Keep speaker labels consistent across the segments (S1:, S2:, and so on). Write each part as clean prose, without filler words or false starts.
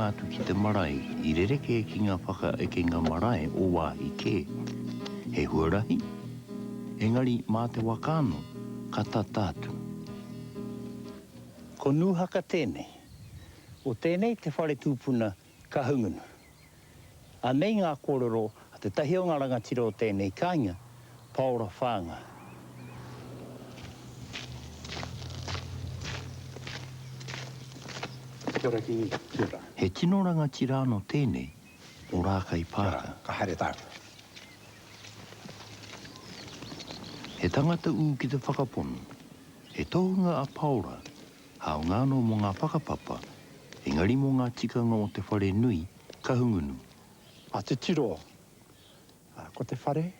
S1: ekenga atu ki te marae i rerekē ki ngā whakaekenga marae o wāhi kē. He huarahi, engari mā te waka anō ka tata atu.
S2: Ko Nūhaka tēnei. Ko tēnei te whare tūpuna Kahungunu. Anei ngā kōrero a tētahi o ngā rangatira o tēnei kāinga, Paora Whaanga.
S3: Kia ora Kingi, kia ora.
S1: He tino rangatira ano tēnei o Rākaipaaka.
S3: Kia ora, ka haere tāua.
S1: He tangata ū ki te whakapono. He tohunga a Paora, hāunga anō mō ngā whakapapa, engari mō ngā tikanga o te whare nui, Kahungunu.
S3: A titiro, ko te whare,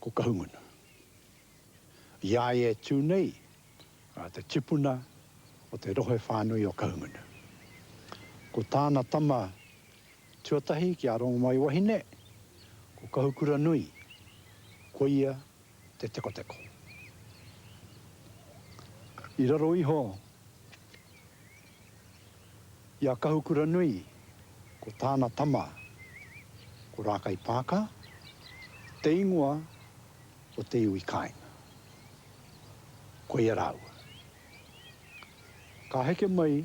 S3: ko Kahungunu. I a ia e tū nei, te tipuna o te rohe whānui o Kahungunu. Ko tāna tama tuatahi ki a Rongomaiwahine, ko Kahukuranui, koia te tekoteko. I raro iho i a Kahukuranui ko tāna tama ko Rākaipākā, te ingoa o te iwi kāinga. Koia rāua. Ka heke mai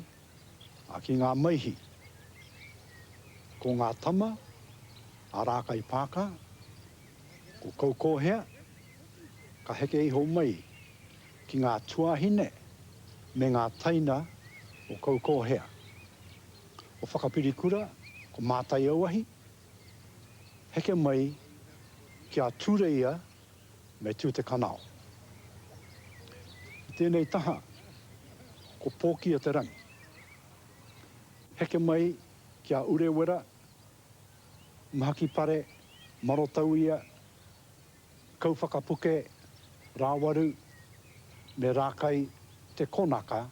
S3: ki ngā maihi. Ko ngā tama a Rākaipākā, Ko Kaukōhea, ka heke iho mai ki ngā tuāhine me ngā taina o Kaukōhea. O Whakapirikura, ko Mātaiauahi, heke mai ki a Tūreia me Tūtekanao. I tēnei taha, ko Pōkia te rangi. Heke mai ki a Urewera Mahakipare, Marotauia, Kauwhakapuke, Rāwaru, me Rākai Te Konaka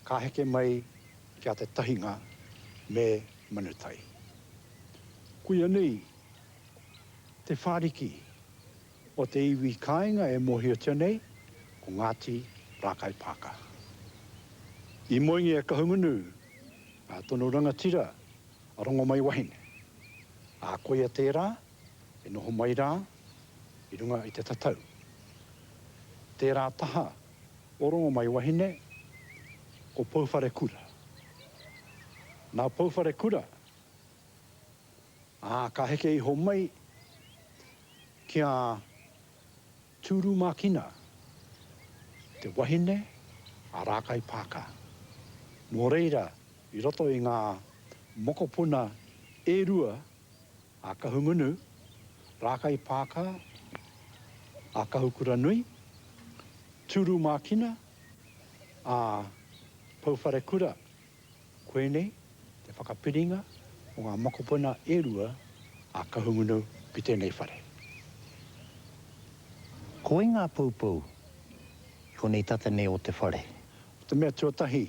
S3: ka heke mai ki a Te Tahinga me Manutai. Koia nei te whāriki o te iwi kāinga e mōhiotia nei ko Ngāti Rākaipaaka. I moengia e Kahungunu tonu rangatira a Rongomaiwahine, ā, koia tērā e noho mai rā i runga i te tatau. Tērā taha o Rongomaiwahine, ko Pouwharekura. Nā Pouwharekura, ā, ka heke iho mai ki a Tūrumakina, te wahine a Rākaipākā. Nō reira, i roto i ngā mokopuna e rua a Kahungunu, Rākaipākā, a Kahukuranui, Tūrumakina, a Pouwharekura, Koinei te whakapiringa o ngā mokopuna e rua a Kahungunu ki tēnei whare.
S2: Ko wai ngā poupou i konei tata nei o te whare?
S3: Ko te mea tuatahi,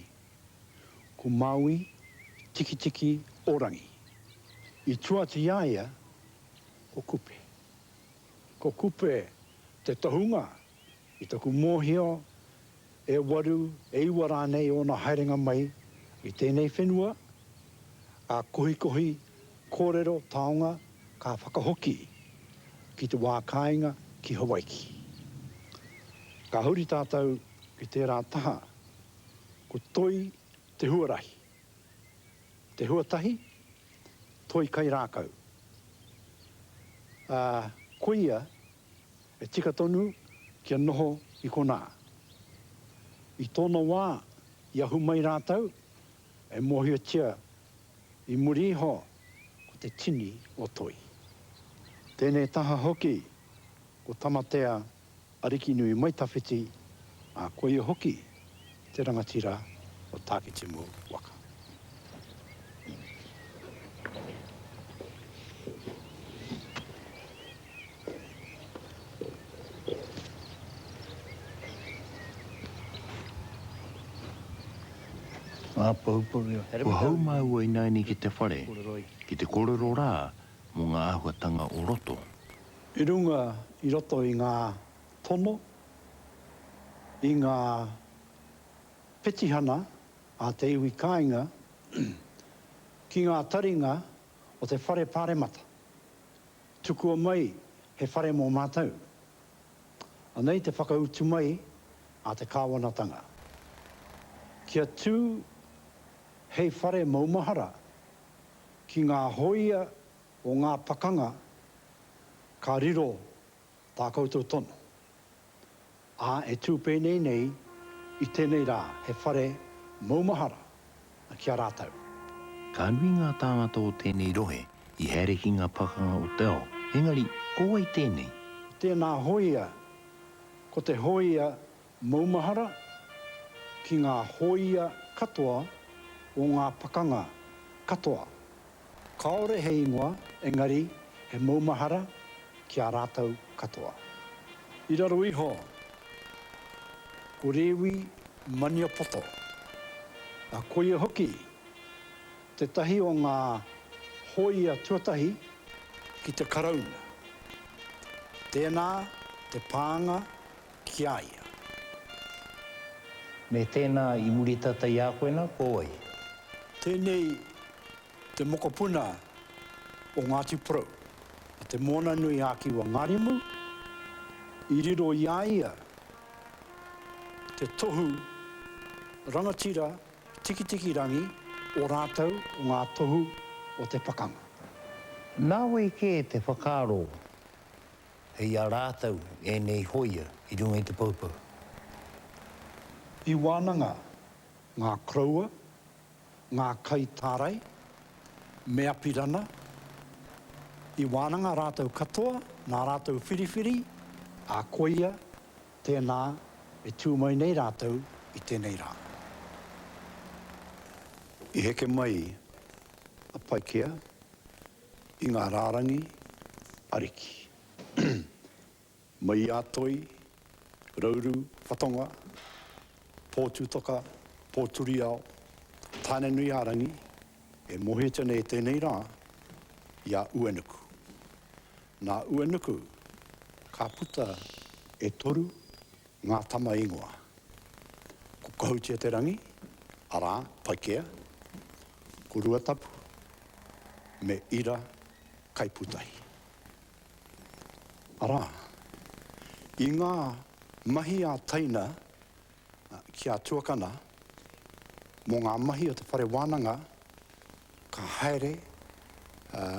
S3: ko Māui Tikitiki o Rangi. I tua atu i a ia, ko Kupe. Ko Kupe te tohunga i taku mōhio e waru, e iwa rānei ōna haerenga mai i tēnei whenua, ka kohikohi kōrero taonga ka whakahoki ki te wā kāinga ki Hawaiki. Ka huri tātou ki tērā taha, ko Toi te huarahi, te huatahi, Toi kai rākau. Ā, koia E tika tonu kia noho i konā. I tōna wā i ahu mai rātou, e mōhiotia i muri iho ko te tini o Toi. Tēnei taha hoki ko Tamatea Arikinui Maitawhiti, ā, koia hoki te rangatira o Tākitimu waka.
S1: Kua hou māua ināianei ki te whare, ki te kōrero rā mō ngā āhuatanga o roto.
S3: I runga i roto i ngā tono, i ngā petihana a te iwi kāinga. ki ngā taringa o te Whare Pāremata, Tukua mai he whare mō mātou. Anei te whakautu mai a te kāwanatanga. Kia tū hei whare maumahara ki ngā hōia o ngā pakanga ka riro tā koutou tono. Ā, e tū pēnei nei i tēnei rā he whare maumahara ki a rātou.
S1: Ka nui ngā tāngata o tēnei rohe i haere ki ngā pakanga o te ao, engari, ko wai tēnei?
S3: Tēnā hōia, ko te hōia maumahara ki ngā hōia katoa o ngā pakanga katoa. Kāore he ingoa, engari he maumahara ki a rātou katoa. I raro iho, ko Rewi Maniapoto, ā, koia hoki tētahi o ngā hōia tuatahi ki te Karauna. Tēnā te pānga ki a ia.
S2: Me tēnā i muri tata i a koe nā, ko wai?
S3: Tēnei te mokopuna o Ngāti Porou, a Te Moananui-a-Kiwa Ngārimu, i riro i a ia te tohu rangatira Tikitikirangi o rātou o ngā tohu o te pakanga.
S2: Nā wai kē te whakaaro Hei a rātou ēnei hōia i runga i te poupou.
S3: I wānanga ngā koroua, ngā kaitārai, me Apirana, i wānanga rātou katoa nā rātou whiriwhiri, ā, koia tēnā e tū mai nei rātou i tēnei rā. I heke mai a Paikea i ngā rārangi ariki. Mai i a Toi, Rauru, Whatonga, Pōtūtoka, Pōturiao, Tānenui-ā-rangi, e mōhiotia nei i tēnei rā, i a Uenuku. Nā Uenuku ka puta e toru ngā tama ingoa. Ko Kahutiaterangi, arā, Paikea, ko Ruatapu, me Ira Kaiputahi. Arā, i ngā mahi a teina ki a tuakana mō ngā mahi o te whare wānanga ka haere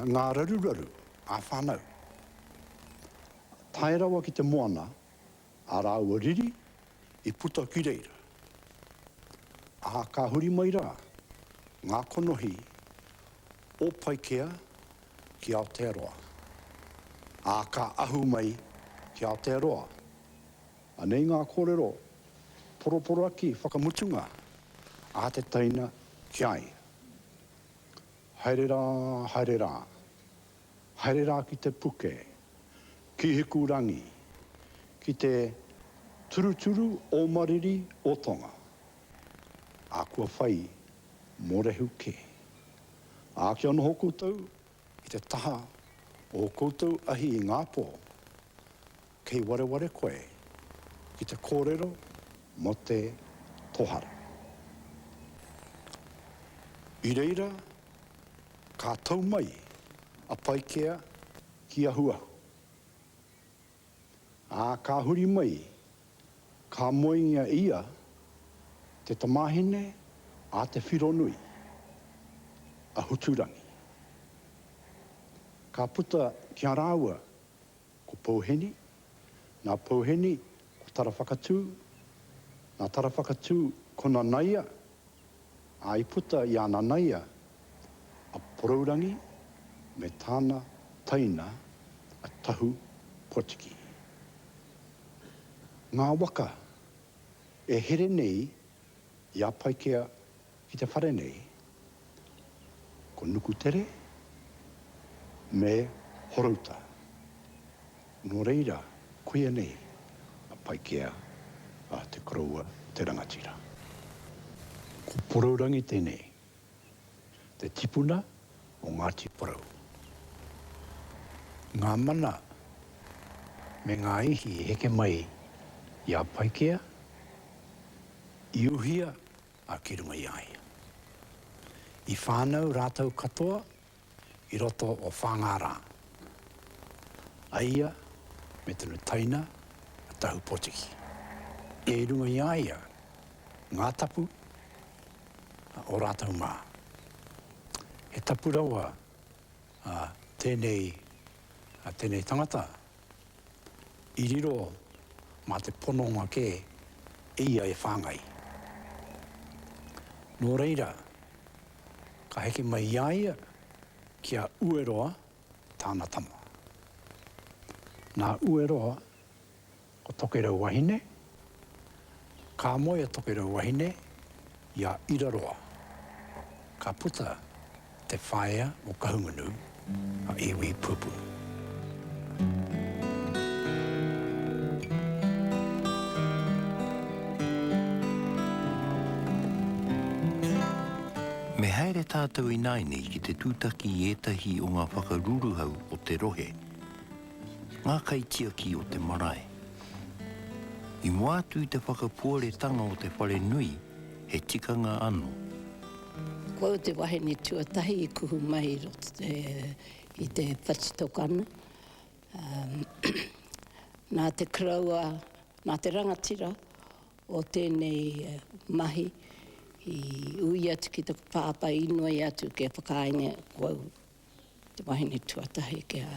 S3: ngā raruraru ā-whānau. Tae rawa ki te moana ā rāua riri i puta ki reira. Ā, ka huri mai rā ngā konohi o Paikea ki Aotearoa. Ā, ka ahu mai ki Aotearoa. Anei ngā kōrero poroporoaki whakamutunga a te teina ki a ia. Haere rā, haere rā. Haere rā ki te puke, ki Hikurangi, ki te turuturu o Mariri o Tonga, ā, kua whai mōrehu kē. Ā, kia noho koutou i te taha o ō koutou ahi i ngā pō, kei wareware koe ki te kōrero mō te tohara. I reira ka tau mai a Paikea ki Ahuahu. Ā, ka huri mai, ka moengia ia te tamāhine a Te Whironui, a Huturangi. Ka puta ki a rāua ko Pouheni, nā Pouheni ko Tarawhakatū, nā Tarawhakatū ko Nanaia, ā, i puta i a Nanaia a Porourangi me tāna teina a Tahu Potiki. Ngā waka e here nei i a Paikea ki te whare nei, ko Nukutere me Horouta. Nō reira, koia nei a Paikea a te koroua te rangatira. Ko Porourangi tēnei, te tipuna o Ngāti Porou. Ngā mana me ngā ihi i heke mai i a Paikea, i uhia a ki runga i a ia. I whānau rātou katoa i roto o Whāngārā. A ia me tana taina a Tahupotiki. I runga i a ia ngā tapu o rātou mā. He tapu rawa tēnei, tēnei tangata i riro mā te pononga kē e ia e whāngai. Nō reira, ka heke mai i a ia ki a Ueroa tāna tama. Nā Ueroa ko Tokerau wahine, ka moe a Tokerau wahine i a Iraroa, ka puta te whaea o Kahungunu, a Iwi Pupu.
S1: Me haere tātou ināianei ki te tūtaki i ētahi o ngā whakaruruhau o te rohe, ngā kaitiaki o te marae. I mua atu i te whakapuaretanga o te whare nui, he tikanga anō.
S4: Ko au te wahine tuatahi i kuhu mai i roto i te whatitokana. Nā te koroua, nā te rangatira o tēnei mahi i ui atu ki taku pāpā, inoi atu kia whakaaengia ko au te wahine tuatahi kia,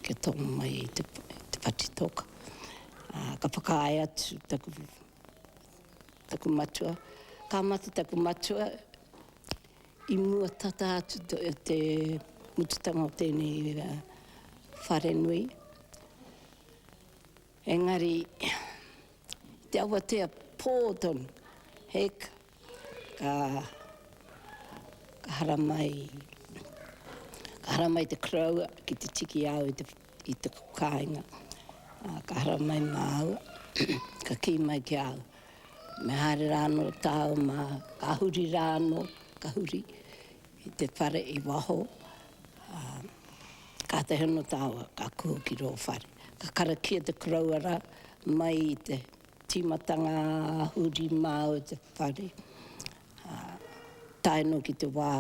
S4: kia tomo mai i te, te whatitoka. Ā, ka whakaae atu taku, taku matua. Ka mate taku matua i mua tata atu te, te mututanga o tēnei wharenui. Engari, i te awatea pō tonu, hek, ka, ka haramai, ka haramai te koroua ki te tiki au i te, i te kāinga. Ka haramai māua, ka kī mai ki a au, Me haere rā anō tāu mā, ka huri rā anō, ka huri i te whare i waho, ā, kātahi anō tāua ka kuhu ki rō whare. Ka karakia te koroua rā mai i te tīmatanga huri māu te whare, ā, tae noa ki te wā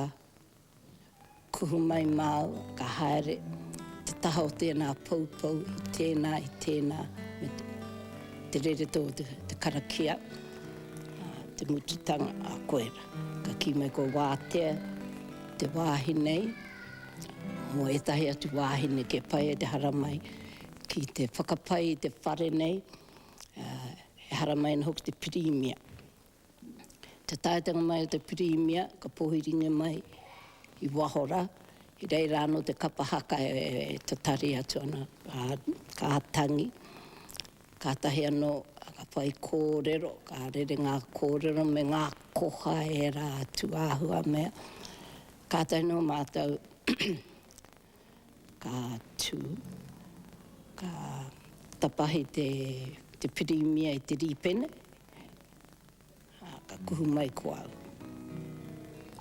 S4: kuhu mai māu, ka haere te taha o tēnā poupou i tēnā, i tēnā, me te rere tō te, te karakia, ā, te mututanga, ā, koira. Ka kī mai kua wātea te wāhi nei mō ētahi atu wāhine kia pai ai te haramai ki te whakapai i te whare nei, ā, e haramai ana hoki te pirimia. Te taetanga mai o te pirimia, ka pōhiringia mai i waho rā, i reira anō te kapa haka e tatari atu ana, ka tangi, kātahi anō ka whai kōrero, ka rere ngā kōrero me ngā koha ērā atu āhua mea. Kātahi anō mātou ka tū, ka tapahi te pirimia i te rīpene, Ā, ka kuhu mai ko au.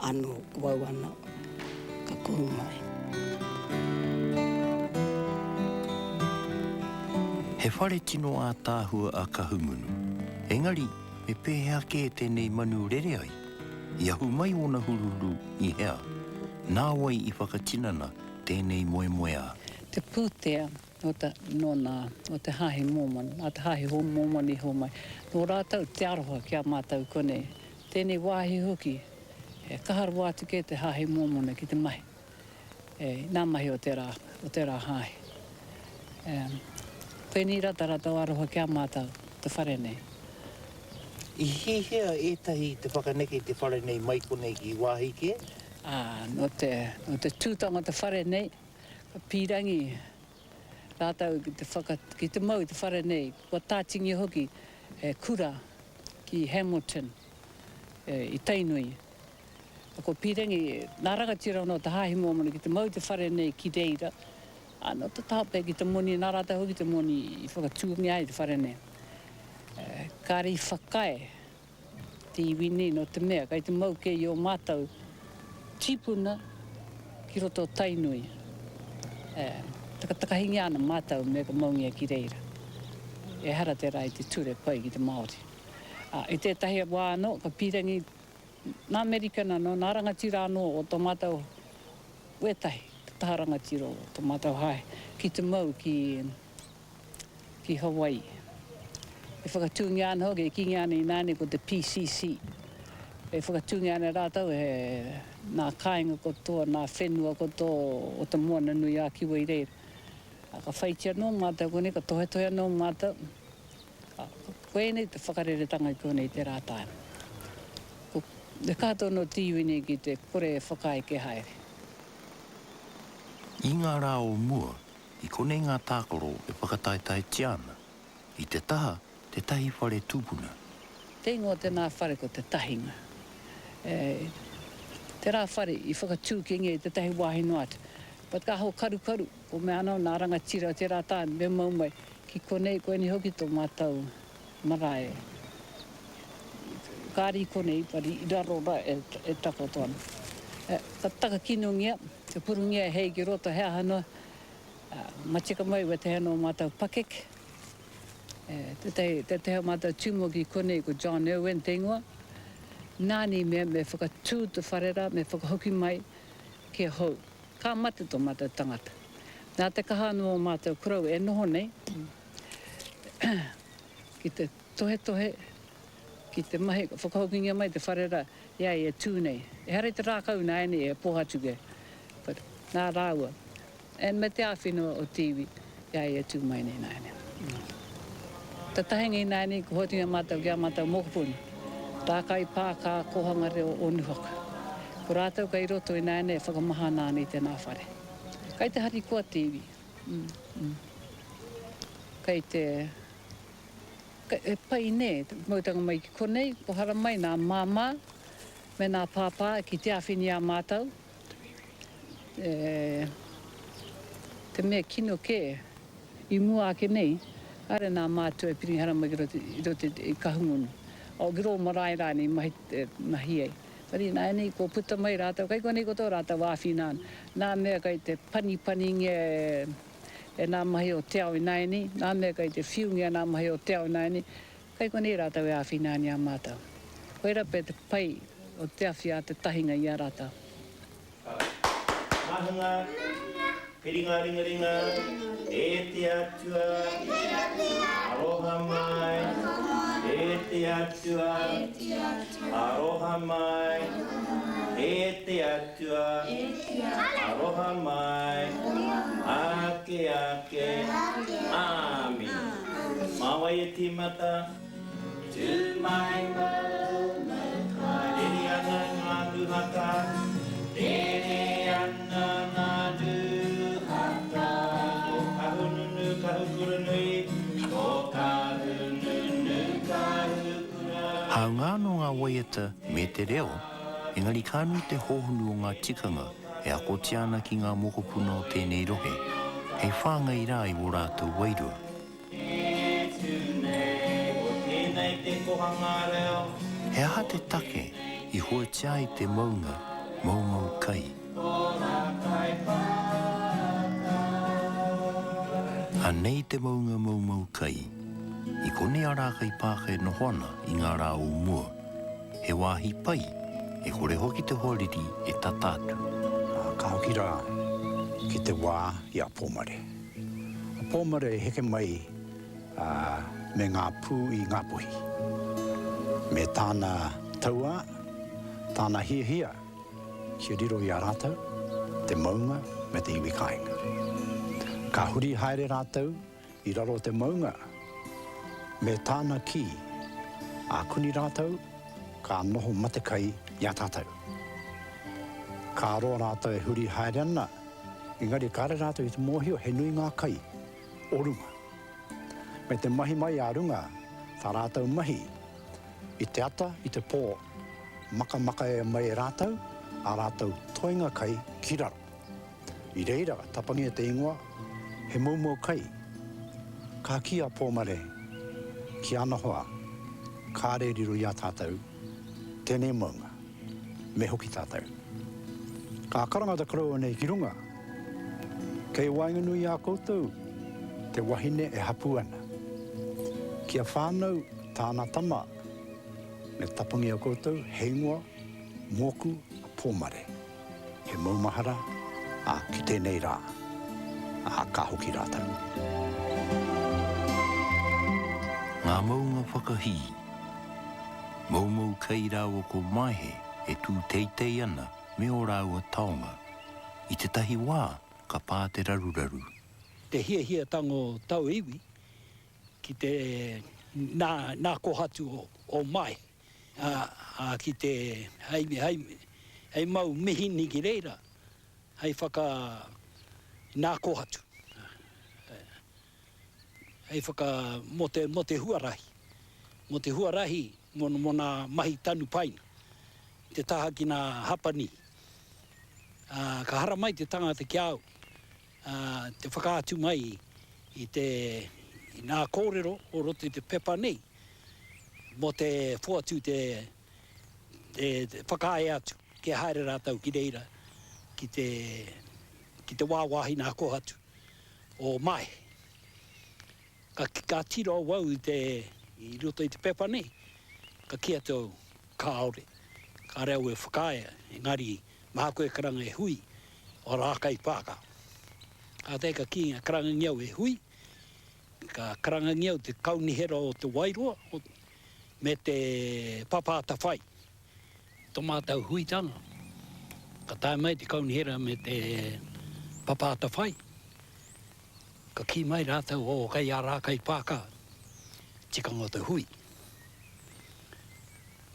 S4: Anō, ko au anō, ka kuhu mai.
S1: He whare tino ātaahua a Kahungunu. Engari, me pēhea kē tēnei manu rere ai? I ahu mai ōna huruhuru i hea? Nā wai i whakatinana tēnei moemoeā?
S5: Te pūtea Nō te, nōna, nō te Hāhi Mōmon, nā te Hāhi Mōmon i hōmai. Nō rātou te aroha ki a mātou konei. Tēnei wāhi hoki, he kaha rawa atu kē te Hāhi Mōmona ki te mahi, e, i nā mahi o tērā, o tērā hāhi. E, koinei rā tā rātou aroha ki a mātou, te whare nei.
S1: I hiahia ētahi te whakaneke i te whare nei mai konei ki wāhi kē?
S5: Ā, nō te, nō te tūtanga o te whare nei, Ka pīrangi rātou ki te whaka, ki te mau i te whare nei, kua tātingia hoki he kura ki Hamilton, i Tainui. Kua pīrangi nā rangatira anō te Hāhi Mōmona ki te mau i te whare nei ki reira, ā, nō te taha pea ki te moni, nā rātou hoki te moni i whakatūngia ai te whare nei. Kāre i whakaae te iwi nei nō te mea kei te mau kē i ō mātou tīpuna ki roto o Tainui. E takatakahingia ana mātou me ka maungia ki reira. Ehara tērā i te ture pai ki te Māori. Ā, i tētahi wā anō ka pīrangi. Nā Amerikana anō, nā rangatira anō o tō mātou wētahi, te taha rangatira o tō mātou hae, ki te mau ki, ki Hawaii. E whakatūngia ana hoki, e kīngia ana ināianei ko te PCC. E whakatūngia ana e rātou he, nā kāinga katoa, nā whenua katoa o te Moana nui ā Kiwa i reira. Ā, ka whaitia anō mātou konei, ka tohetohe anō mātou. Koinei te whakareretanga i konei te rā tae. Ko te kaha tonu o te iwi nei ki te kore e whakaeke haere.
S1: I ngā rā o mua, i konei ngā tākaro e whakataetaetia ana, i te taha tētahi whare tupuna.
S5: Te ingoa o tēnā whare ko Te Tahinga. E, tērā whare i whakatūkengia i tētahi wāhi noa atu. But ka aho karukaru, ko mea anō nā rangatira o tērā tāne me mau mai, Ki konei, koinei hoki tō mātou marae. Kāre i konei, but i raro rā e takoto ana. Ka takakinongia, ka purungia e Hei ki roto, he aha noa, matika mai wētahi anō o mātou pakeke. Tētahi, tētahi o mātou tumuaki i konei ko John Irwin te ingoa. Nāna i mea me whakatū te whare rā, me whakahoki mai kia hou. Ka mate tō mātou tangata. Nā te kaha anō o mātou korou e noho nei ki te tohetohe, ki te mahi, whakahokingia mai te whare rā i a ia e tū nei. Ehara i te rākau ināianei e pōhatu kē, but nā rāua, and me te āwhina o te iwi i a ia e tū mai nei ināianei. Te tahinga ināianei kua hoatungia mātou ki ā mātou mokopuna, Rākai Pākā Kōhanga Reo o Nuhaka. Ko rātou kei roto ināianei e whakamahana ana i tēnā whare. Kei te harikoa te iwi. Kei te, he pai nē, te mautanga mai ki konei, kua haramai nā māmā me nā pāpā ki te āwhina i a mātou. E, te mea kino kē, i mua ake nei, kāre nā mātua e piri haramai ki roto, i roto i Kahungunu. O, ki rō marae rānei mahi, mahi ai. Engari ināianei, kua puta mai rātou, kei konei ko tō rātou āwhina ana. Nā mea kei te panipaningia e, e nā mahi o te ao ināianei, nā mea kei te whiungia nā mahi o te ao ināianei, Kei konei rātou e āwhina ana i a mātou. Koirā pea te pai o te awhi a te tahinga i a rātou.
S2: Mahunga, piringa ringaringa, e te Atua, aroha mai, e te Atua, aroha mai, e te Atua, aroha mai, ake ake, Āmine. Mā wai e tīmata? Tū mai maunga kai. Rere ana ngā nūhaka. Rere ana ngā nūhaka. Ko Kahungunu Kahukuranui. Ko Kahungunu Kahukura.
S1: Hāunga anō ngā waiata me te reo, engari ka nui te hōhonu o ngā tikanga e akotia ana ki ngā mokopuna o tēnei rohe, hei whāngai rā i wō rātou wairua.
S2: E tū nei, ko tēnei te kohanga reo.
S1: He aha te take i huatia ai te maunga moumou kai? Anei te maunga moumou kai. I konei a Rākaipaaka e noho ana i ngā rā o mua. He wāhi pai, e kore hoki te hoariri e tata atu.
S3: Ka hoki rā ki te wā i a Pōmare. A Pōmare e heke mai me ngā pū i Ngāpuhi. Me tāna tauā, tāna hiahia kia riro i a rātou te maunga me te iwi kāinga. Ka huri haere rātou I raro te maunga, me tāna kī, Ākuni rātou, ka noho matekai i a tātou. Ka roa rātou e huri haere ana, engari kāre rātou i te mōhio he nui ngā kai o runga. Me te mahi mai a runga tā rātou mahi i te ata, i te pō, makamakaia mai e rātou ā rātou toenga kai ki raro. I reira, tapangia te ingoa, he moumou kai. Ka kī a Pōmare ki ana hoa, Kāre e riro i a tātou tēnei maunga, me hoki tātou. Ka karanga te koroua nei ki runga, Kei waenganui i a koutou te wahine e hapū ana. Kia whānau tāna tama, me tapangia koutou he ingoa. Mōku a Pōmare, he maumahara, ā, ki tēnei rā, ā, ka hoki rātou.
S1: Ngā maunga whakahī. Moumou kai rāua ko Maehe e tū teitei ana me ō rāua taonga. I tētahi wā ka pā te raruraru.
S6: Te hiahiatanga o tauiwi ki te nā, nā kohatu o, o Maehe. Ā, ki te, hei, hei, hei mau mihini ki reira, hei whaka, nā kōhatu, hei whaka, mō te, mō te huarahi, mō te huarahi mō, mō nā mahi tanu paina, te taha ki nā Hapani. Ā, ka haramai te tangata ki a au, ā, te whakaatu mai i te, i nā kōrero o roto i te pepa nei, mō te whoatu te, te whakaae atu kia haere rātou ki reira ki te, ki te wāwāhi nā kōhatu o Maehe. Ka, ka tiro awau i te, i roto i te pepa nei, ka kī atu au, kāore, kāre au e whakaae, engari māku e karanga e hui o Rākaipākā. Kātahi ka kī, karangangia au e hui, Ka karangangia te Kaunihera o Te Wairoa me te Papa Atawhai. To mātou huitanga, ka tae mai te Kaunihera me te Papa Atawhai, ka kī mai rātou, oh, kei a Rākaipākā tikanga o te hui.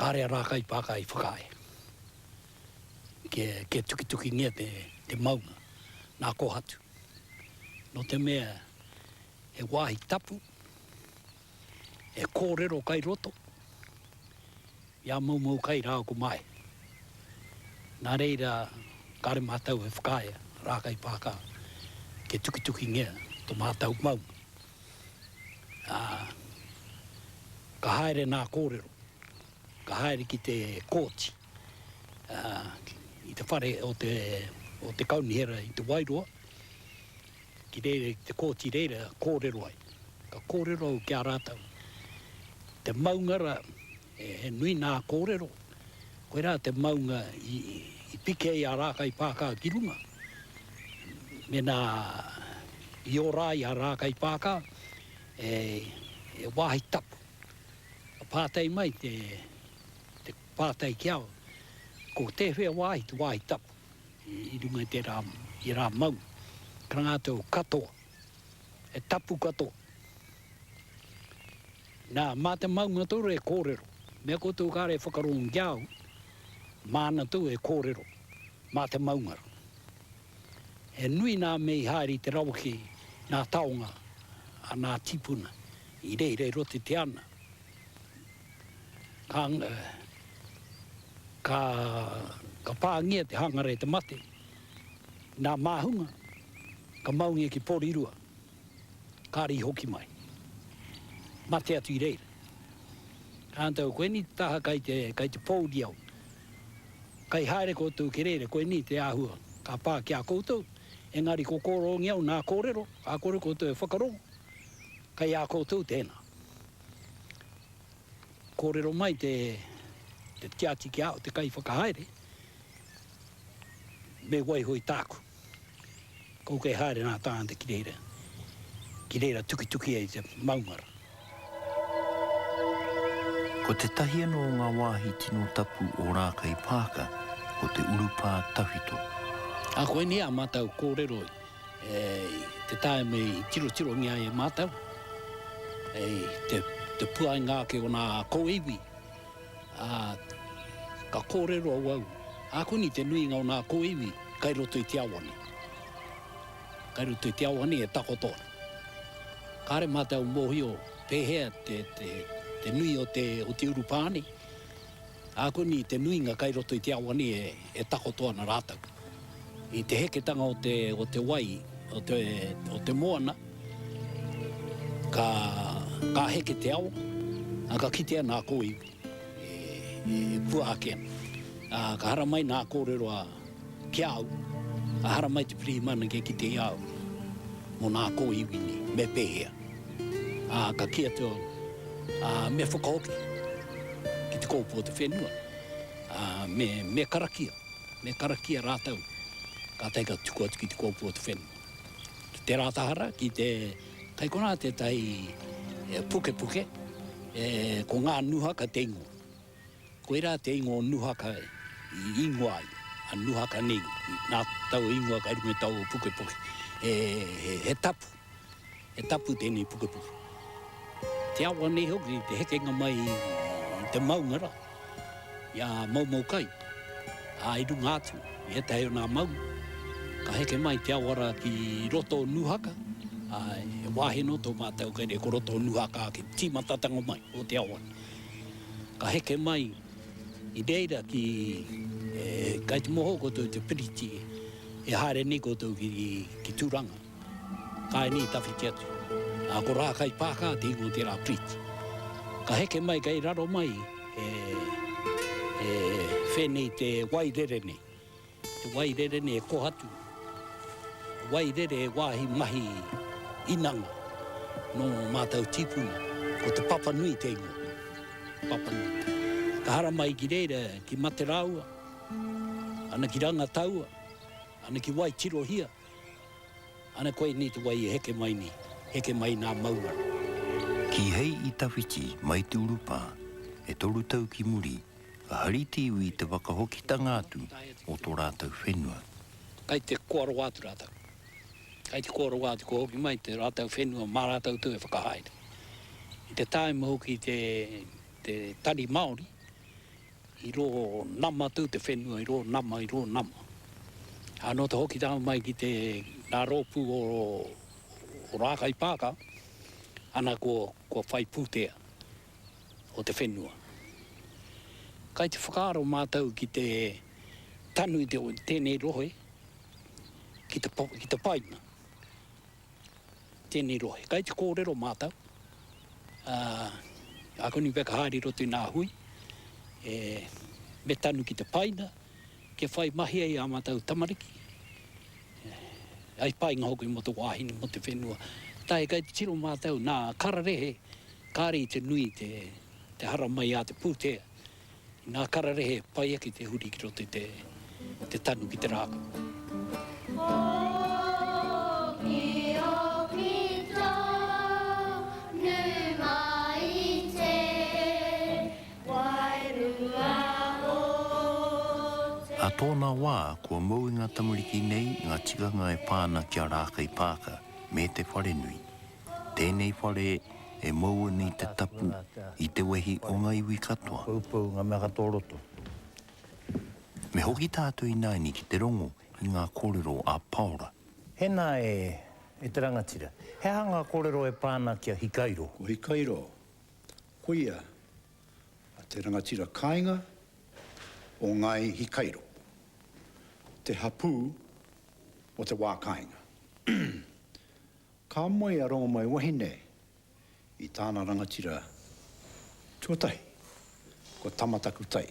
S6: Kāre a Rākaipākā i whakaae kia tukitukingia te maunga nā Kōhatu. Nō te mea he wāhi tapu, he kōrero kai roto i a Moumou Kai rāua ko Mae. Nā reira, kāre mātou e whakaae Rākaipākā kia tukitukingia to mātou maunga. Ā, ka haere nā kōrero, ka haere ki te kōti, ā, i te whare o te, o te kaunihera i Te Wairoa, Ki reira, ki te kōti reira kōrero ai. Ka kōrero au ki a rātou. Te maunga rā, he nui nā kōrero, koirā te maunga i piki ai a Rākaipākā ki runga. Mēnā i ora ai a Rākaipākā, he wāhi tapu. Ka pātai mai te pātai ki a au, ko tēwhea wāhi te wāhi tapu? I runga i tērā, i rā mau. Karanga atu au, katoa. He tapu katoa. Nā, mā te maunga tonu e kōrero. Mea koutou kāre e whakarongo ki a au, māna tou e kōrero, mā te maunga rā. He nui nā mea i haere i te raweke, nā taonga a nā tīpuna i reira i roto i te ana. Ka, ka, ka pāngia te hangara e te mate, nā māhunga, ka maungia ki Porirua, kāre i hoki mai. Mate atu i reira. Ka anta, koinei te taha kai te, kai te pōuri au. Kai haere koutou ki reira, koinei te āhua ka pā ki a koutou, engari ko kōrongi au nā kōrero, ka kore koutou e whakarongo, kai a koutou tēnā. Kōrero mai te te tiati ki a au, te kaiwhakahaere, me waiho i tāku. Kau kei haere nā tāngata ki reira, ki reira tukituki ai te maunga rā.
S1: Ko tētahi anō o ngā wāhi tino tapu o Rākaipaaka, ko te urupā tawhito.
S6: Ā, koinei ā mātou kōrero i te taeme i tirotirongia ai e mātou, i te, te puainga ake o nā kōiwi, ā, ka kōrero au au, ākuni te nuinga o nā kōiwi kai roto i te awa nei. Kai roto i te awa nei e takoto ana. Kāre mātou mōhio pēhea te, te, te nui o te, o te urupā nei. Ākuni te nuinga kai roto i te awa nei e, e takoto ana rātou. I te heketanga o te, o te wai, o te, o te moana, ka, ka heke te awa, ā, ka kitea nā kōiwi e, e pua ake ana. Ā, ka haramai nā kōrero a, ki a au, ā, haramai te pirihimana kia kite i a au mō nā kōiwi nei, me pēhea. Ā, ka kī atu au, ā, me whakahoki ki te kōpū o te whenua. Ā, me, me karakia, me karakia rātou, kātahi ka tuku atu ki te kōpū o te whenua. Ki tērā tahara, ki te, kai konā tētahi pukepuke, e, ko ngā Nuhaka te ingoa. Koirā te ingoa o Nuhaka i ingoa ai, a Nuhaka nei, nā taua ingoa kai runga i taua pukepuke. He, he, he tapu. He tapu tēnei pukepuke. Te awa nei hoki, te hekenga mai i te maunga rā, i a Moumoukai, ā, i runga atu i ētahi o nā maunga, ka heke mai te awa rā ki roto o Nūhaka, ā, he wāhi anō tō mātou kei reira ko roto o Nūhaka ake, tīmatatanga mai o te awa. Ka heke mai i reira ki, e, kai te moho koutou i te piriti e haere nei koutou ki, ki Tūranga. Kāinga i tawhiti atu. Ā, ko Rākaipākā te ingoa o tērā piriti. Ka heke mai kei raro mai e, e whēnei te wai rere nei. Te wai rere nei e kohatu. Wai rere e wāhi mahi inanga nō mātou tīpuna. Ko Te Papanui te ingoa. Papanui. Ka haramai ki reira ki Materāua, ana ki Rangataua, ana ki Waitirohia. Ana koinei te wai e heke mai nei, heke mai nā maunga.
S1: Kīhei i tawhiti mai te urupā, e toru tau ki muri, ka hari te iwi i te whakahokitanga atu o tō rātou whenua.
S6: Kai te koa rawa atu rātou. Kai te koa rawa atu, kua hoki mai te rātou whenua mā rātou tū e whakahaere. I te tāima hoki te, te Tari Māori, I rō nama tū te whenua, i rō nama, i rō nama. Ā, nō te hokitanga mai ki te, ngā rōpū o, o Rākaipāka, ana kua, kua whai pūtea o te whenua. Kai te whakaaro mātou ki te tanu i te, tēnei rohe ki te, ki te paina. Tēnei rohe. Kai te kōrero mātou, ā, ākuni pea ka haere i roto i nā hui, e, me tanu ki te paina, kia whai mahi ai ā mātou tamariki, ai painga hoki mō te wāhine, mō te whenua. Tae kai te tiro mātou, nā kararehe, kāre i te nui te, te haramai a te pūtea, I ngā kararehe pai ake te huri ki roto i te te tanu ki te rākau.
S1: Ā tōna wā, kua mau i ngā tamariki nei ngā tikanga e pā ana ki a Rākaipaaka me te wharenui. Tēnei whare e mau ana i te tapu, i te wehi o ngā iwi katoa.
S2: Poupou ngā mea katoa o roto.
S1: Me hoki tātou ināianei ki te rongo i ngā kōrero a Paora.
S2: Hena e, e te rangatira, he aha ngā kōrero e pā ana ki a Hikairo?
S3: Ko Hikairo, koia a te rangatira kāinga o Ngāi Hikairo, te hapū o te wā kāinga. Ka moe a Rongomaiwahine i tāna rangatira tuatahi, ko Tamatakutai.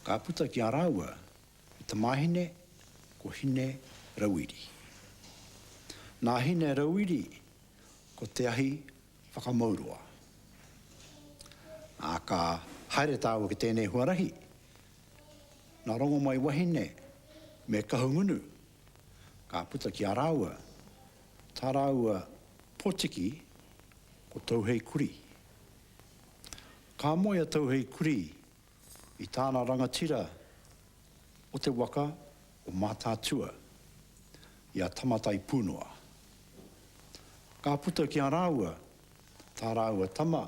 S3: Ka puta ki a rāua he tamāhine ko Hine Rauiri. Nā Hine Rauiri ko Te Ahi Whakamauroa. Ā, ka haere tāua ki tēnei huarahi, nā Rongomaiwahine me Kahungunu Ka puta ki a rāua tā rāua potiki ko Tauheikurī. Ka moe a Tauheikurī i tāna rangatira o te waka o Mātaatua, i a Tamataipūnoa. Ka puta ki a rāua tā rāua tama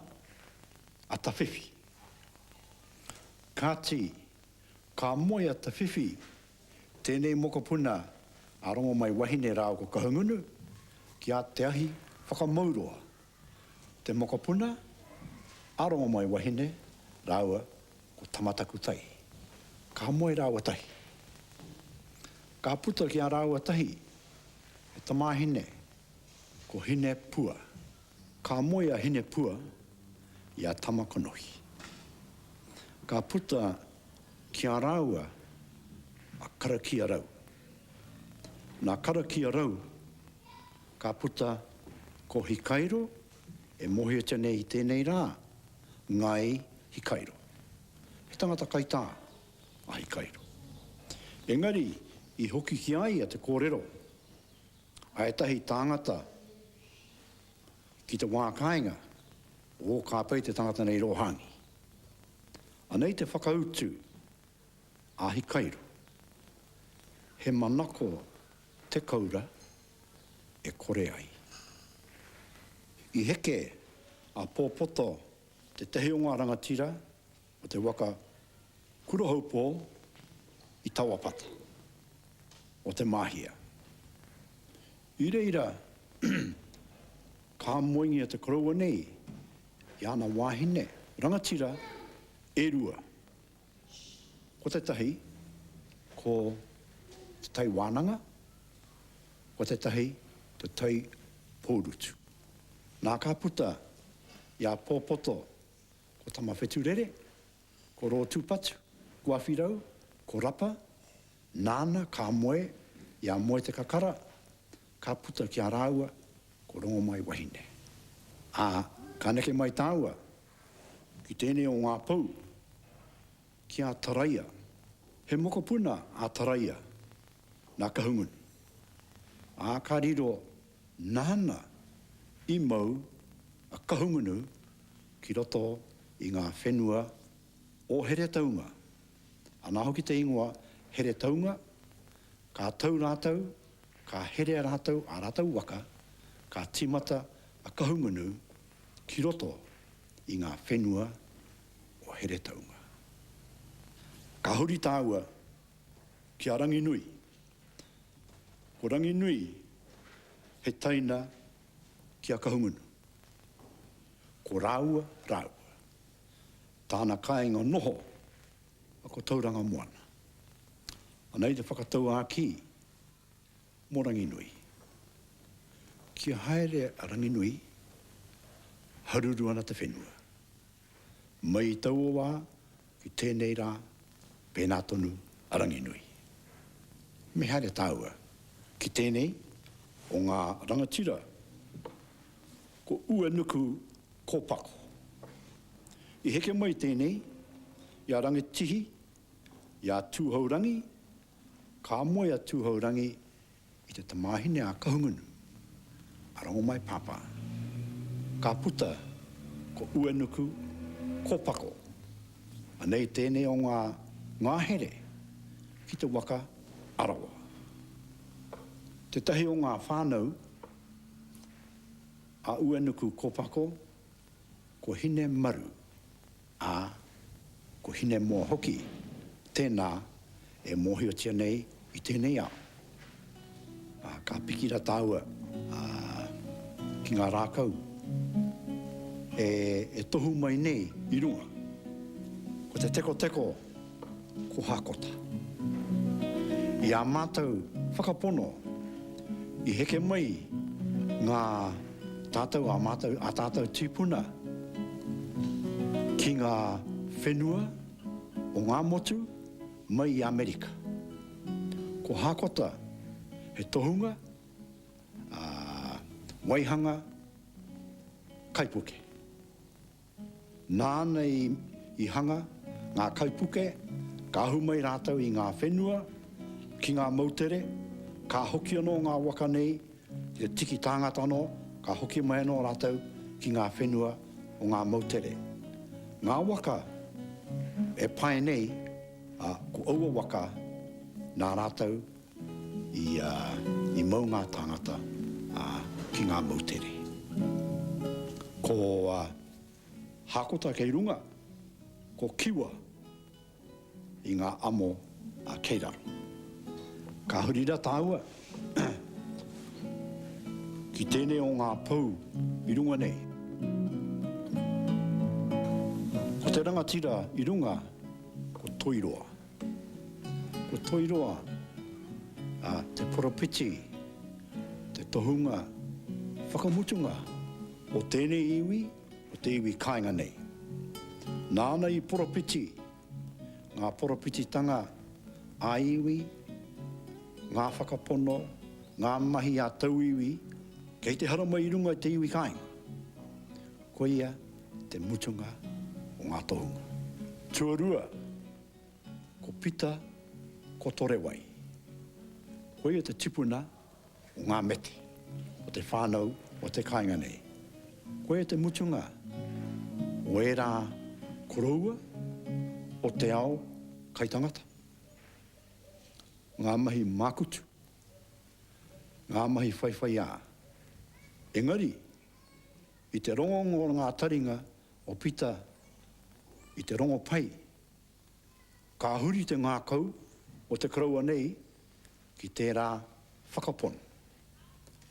S3: a Tawhiwhi. Kāti, ka moe a Tawhiwhi Tēnei mokopuna a Rongomaiwahine rāua ko Kahungunu ki a Te Ahi Whakamauroa, te mokopuna a Rongomaiwahine rāua ko Tamatakutai. Ka moe rāua tahi. Ka puta ki a rāua tahi he tamāhine ko Hinepua. Ka moe a Hinepua i a Tamakonohi. Ka puta ki a rāua a Karakia Rau. Nā Karakia Rau ka puta ko Hikairo e mōhiotia nei i tēnei rā, Ngāi Hikairo. He tangata kaitā a Hikairo. Engari i hoki ki a ia te kōrero a ētahi tāngata ki te wā kāinga, Ō, ka pai te tangata nei rō hāngi. Anei te whakautu a Hikairo, He manako te koura e kore ai. I heke a Pōpoto tētehi o ngā rangatira o te waka Kurahaupō i Tawapata, o Te Māhia. I reira ka moengia te koroua nei i ana wāhine rangatira e rua. Ko tētahi ko Te Tai Wānanga, ko tētahi Te Tai Pourutu. Nā ka puta i a Pōpoto ko Tamawheturere, ko Rōtūpatu, ko Awhirau, ko Rapa, nāna ka moe i a Moetekakara, ka puta ki a rāua ko Rongomaiwahine. Ā, ka neke mai tāua ki tēnei o ngā pou, ki a Taraia. He mokopuna a Taraia nā Kahungunu, ā, ka riro nāna i mau a Kahungunu ki roto i ngā whenua o Heretaunga. Anā hoki te ingoa Heretaunga, ka tau rātou, ka herea rātou ā rātou waka, ka tīmata a Kahungunu ki roto i ngā whenua o Heretaunga. Ka huri tāua ki a Ranginui. Ko Ranginui he taina ki a Kahungunu. Ko rāua rāua. Tāna kāinga noho ko Tauranga Moana. Anei te whakatauākī mō Ranginui. Kia haere a Ranginui, haruru ana te whenua. Mai i taua wā ki tēnei rā, pēnā tonu a Ranginui. Me haere tāua ki tēnei o ngā rangatira ko Uenuku Kōpako. I heke mai tēnei i a Rangitihi, i a Tūhourangi, Ka moe a Tūhourangi i te tamāhine a Kahungunu, a Rongomai Pāpā. Ka puta ko Uenuku, ko Pako. Anei tēnei o ngā ngahere ki te waka Arawa. Tētahi o ngā whānau a Uenuku Kōpako, ko Hinemaru. ā, ko Hinemoa hoki tēnā e mōhiotia nei i tēnei ao. Ā, ka piki ra tāua, ā, ki ngā rākau e, e tohu mai nei i runga. Ko te tekoteko ko Hakota. I ā mātou whakapono i heke mai ngā tātou, ā mātou, ā tātou tīpuna ki ngā whenua o ngā motu mai i Amerika. Ko Hakota he tohunga, ā, waihanga kaipuke. Nāna i hanga ngā kaipuke, ka ahu mai rātou i ngā whenua, ki ngā moutere, ka hoki anō ngā waka nei ki te tiki tāngata anō, ka hoki mai anō rātou ki ngā whenua o ngā moutere. Ngā waka e pae nei, ā, ko aua waka nā rātou i mau ngā tāngata ki ngā moutere. Ko Hākota kei runga, ko Kiwa i ngā amo kei raro. Ka huri ra tāua ki tēnei o ngā pou i runga nei. Ko te rangatira i runga ko Toiroa. Ko Toiroa te poropiti, te tohunga whakamutunga o tēnei iwi, o te iwi kāinga nei. Nāna i poropiti ngā poropititanga ā-iwi, ngā whakapono, ngā mahi a tauiwi kei te haramai i runga i te iwi kāinga. Koia te mutunga o ngā tohunga. Tuarua. Ko Pita Kotorewai. Koia te tipuna o ngā mete, o te whānau o te kāinga nei. Koia te mutunga o ērā koroua o te ao kaitangata. Ngā mahi mākutu, ngā mahi whaiwhaiā. Engari, i te rongongo o ngā taringa o Pita i te rongopai, Ka huri te ngākau o te koroua nei ki tērā whakapono.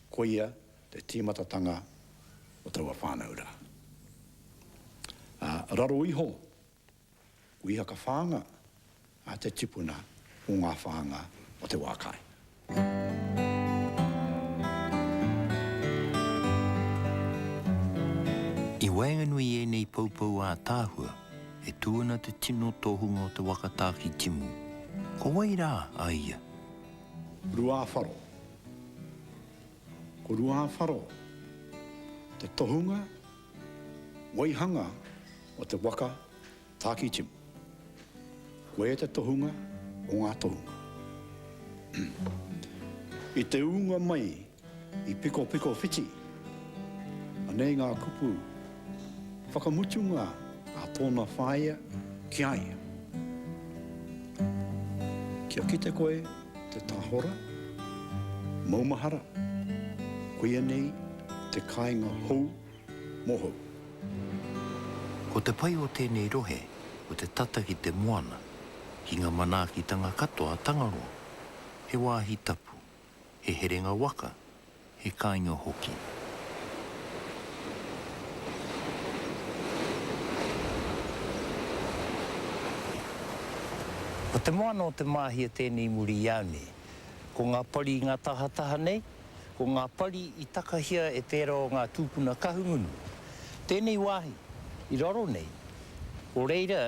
S3: Koia te tīmatatanga o taua whānau rā. Ā, raro iho, ko Ihaka Whānga a te tipuna o ngā whānga o te wā kāinga.
S1: I waenganui i ēnei poupou ātaahua, e tū ana te tino tohunga o te waka Tākitimu. Ko wai rā a ia?
S3: Ruawharo. Ko Ruawharo te tohunga waihanga o te waka Tākitimu. Koia te tohunga o ngā tohunga. I te ūnga mai i Pikopiko Whiti, anei ngā kupu whakamutunga a tōna whaea ki a ia. Kia kite koe te tahora, maumahara, koia nei te kāinga hou mōhou.
S1: Ko te pai o tēnei rohe, ko te tata ki te moana, ki ngā manaakitanga katoa a Tangaroa. He wāhi tapu, he herenga waka, he kāinga hoki. Ko te moana o Te Māhia tēnei i muri i au nei. Ko ngā pari i ngā tahataha nei, Ko ngā pari i takahia e tērā o ngā tūpuna Kahungunu. Tēnei wāhi i raro nei, ko reira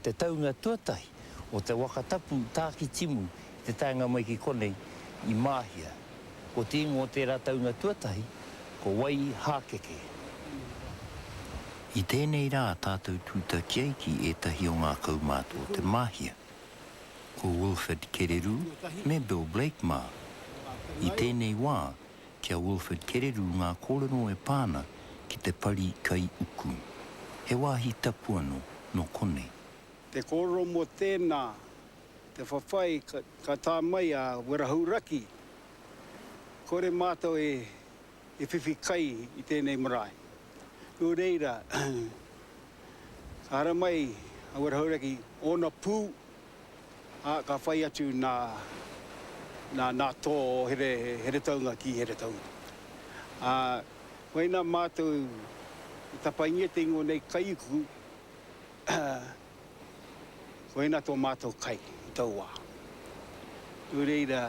S1: te taunga tuatahi o te waka tapu Tākitimu i te taenga mai ki konei i Māhia. Ko te ingoa o tērā taunga tuatahi, ko Waihākeke. I tēnei rā tātou tūtaki ai ki ētahi o ngā kaumātua o Te Māhia. Ko Wilford Kererū me Bill Blake mā. I tēnei wā, ki a Wilford Kererū ngā kōrero e pā ana ki te pari kai uku. He wāhi tapu anō nō konei.
S7: Te kōrero mō tēnā, te whawhai ka tā mai a Werahauraki, kore mātou e whiwhi kai i tēnei marae. Nō reira, Ka haramai a Werahauraki ōna pū, ā, ka whai atu nā, nā, nā tō o Here, Heretaunga ki Heretaunga. Ā, koinā mātou i tapaingia te ingoa nei Kaiuku, koinā tō mātou kai i taua wā. Nō reira,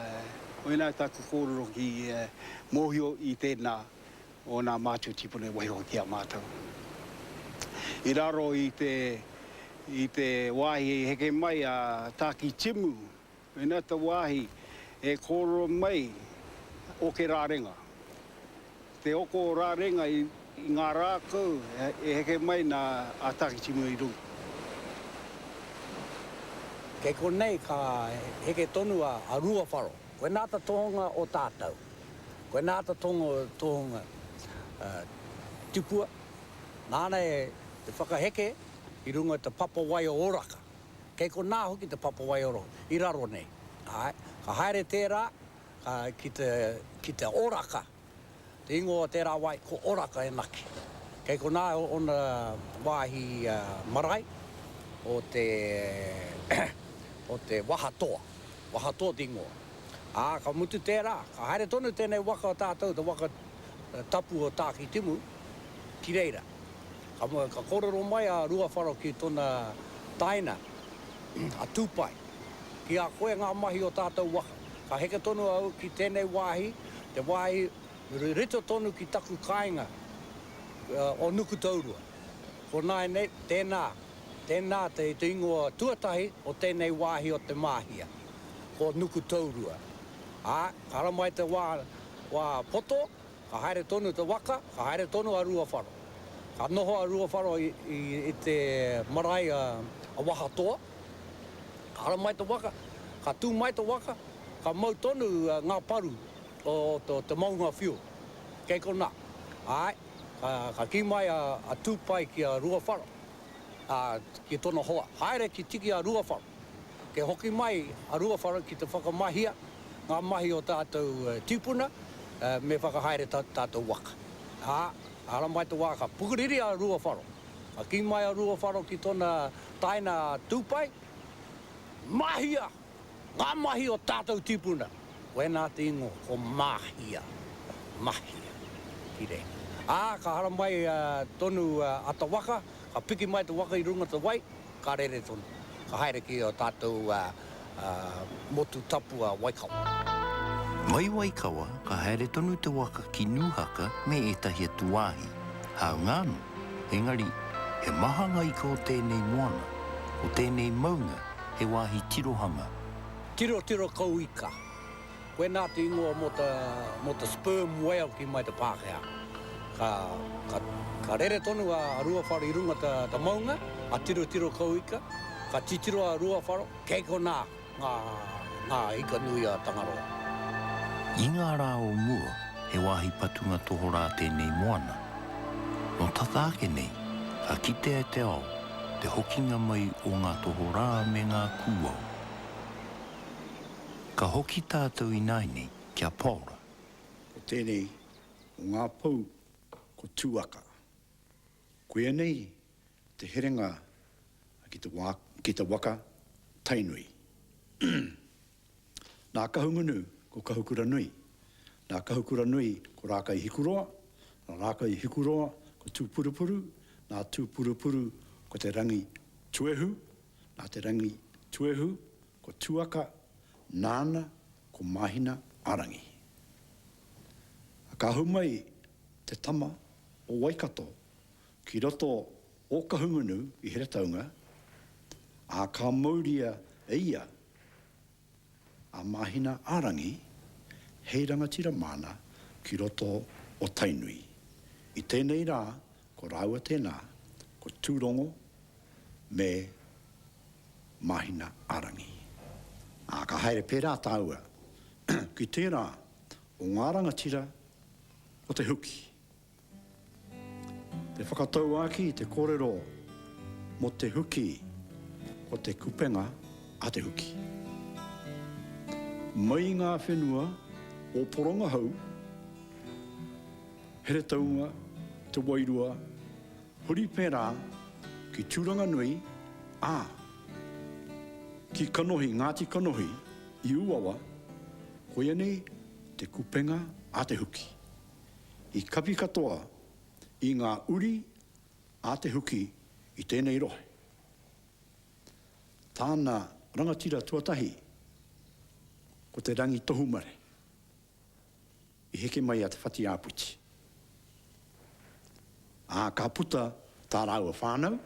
S7: koinā tāku kōrero ki mōhio i tēnā o nā mātua tīpuna i waiho ki a mātou. I raro i te, i te wāhi i heke mai a Tākitimu, koinā te wāhi e kōrero mai oke rārenga. Te oko rārenga i, i ngā rākau e heke mai nā a Tākitimu i runga.
S8: Kei konei ka heke tonu a Ruawharo. Koinā te tohunga o tātou. Koinā te tohunga tipua, nāna e whakaheke i runga i te papa wai o Oraka. Kei konā hoki te papa wai o Oraka, i raro nei. Āe, ka haere tērā ki te, ki te Oraka. Te ingoa o tērā wai, ko Oraka e naki. Kei konā ōna wāhi marae o te, o te Wahatoa. Wahatoa te ingoa. Ā, ka mutu tērā, ka haere tonu tēnei waka o tātou, te waka tapu o Tākitimu, ki reira. Ka, ka kōrero mai a Ruawharo ki tōna taina, a Tūpai, Ki a koe ngā mahi o tātou waka. Ka heke tonu au ki tēnei wāhi, te wāhi rite tonu ki taku kāinga o Nukutaurua. Ko nāianei, tēnā, tēnā te ingoa tuatahi o tēnei wāhi o Te Māhia. ko Nukutaurua. Ā, ka haramai te wā, wā poto, ka haere tonu te waka, ka haere tonu a Ruawharo. Ka noho a Ruawharo i, i, i te marae a, a Wahatoa. Ka haramai te waka, ka tū mai te waka, ka mau tonu ngā paru o te maunga whio. Kei konā. Āe, ka kī mai a Tūpai ki a Ruawharo, ā, ki tōna hoa, haere ki tiki a Ruawharo. Kei hoki mai a Ruawharo ki te whakamahia ngā mahi o tātou tīpuna me whakahaere tātou waka. Ā, haramai te wā ka pukuriri a Ruawharo. Ka kī mai a Ruawharo ki tōna taina a Tūpai, Mahia! Ngā mahi o tātou tīpuna! Koinā te ingoa, ko Mahia. Mahia. Ki reira. Ā, ka haramai tonu a te waka, ka piki mai te waka i runga te wai, ka rere tonu. Ka haere ki ō tātou motu tapu a Waikawa.
S1: Mai Waikawa, ka haere tonu te waka ki Nūhaka me ētahi atu wāhi, hāunga anō, engari, he maha ngā ika o tēnei moana, o tēnei maunga he wāhi tirohanga.
S8: Tirotiro kau ika. Koinā te ingoa mō te, mō te sperm whale ki mai te Pākehā. Ka, ka, ka rere tonu a Ruawharo i runga te, te maunga, a Tirotiro kau ika, ka titiro a Ruawharo, kei konā ngā, ngā ika nui a Tangaroa.
S1: I ngā rā o mua, he wāhi patunga tohorā tēnei moana. Nō tata ake nei, ka kitea e te ao te hokinga mai o ngā tohorā me ngā kūao. Ka hoki tātou ināianei ki a Paora.
S3: Ko tēnei o ngā pou ko Tūaka. Koia nei te herenga ki te wā, ki te waka Tainui. Nā Kahungunu ko Kahukuranui, nā Kahukuranui ko Rākaihikuroa, nā Rākaihikuroa ko Tūpurupuru, nā Tūpurupuru ko Te Rangi Tuehu, nā Te Rangi Tuehu ko Tuaka, nāna ko Mahina Arangi. Ka ahu mai te tama o Waikato ki roto o Kahungunu i Heretaunga, ā, ka mauria e ia a Mahina Arangi hei rangatira māna ki roto o Tainui. I tēnei rā ko rāua tēnā, ko Tūrongo me Mahina Arangi. Ā, ka haere pērā tāua ki tērā o ngā rangatira o te huki. Te whakatauākī te kōrero mō te huki ko te kupenga a te huki. Mai i ngā whenua o Porongahau, Heretaunga, Te Wairua, Huri pērā ki Tūranganui, ā, ki Kanohi, Ngāti Kanohi, i Ūawa, koia nei te kupenga a te huki. I kapi katoa i ngā uri a te huki i tēnei rohe. Tāna rangatira tuatahi ko Te Rangitohumare. I heke mai a Te Whatiāpiti. Ā, ka puta tā rāua whānau,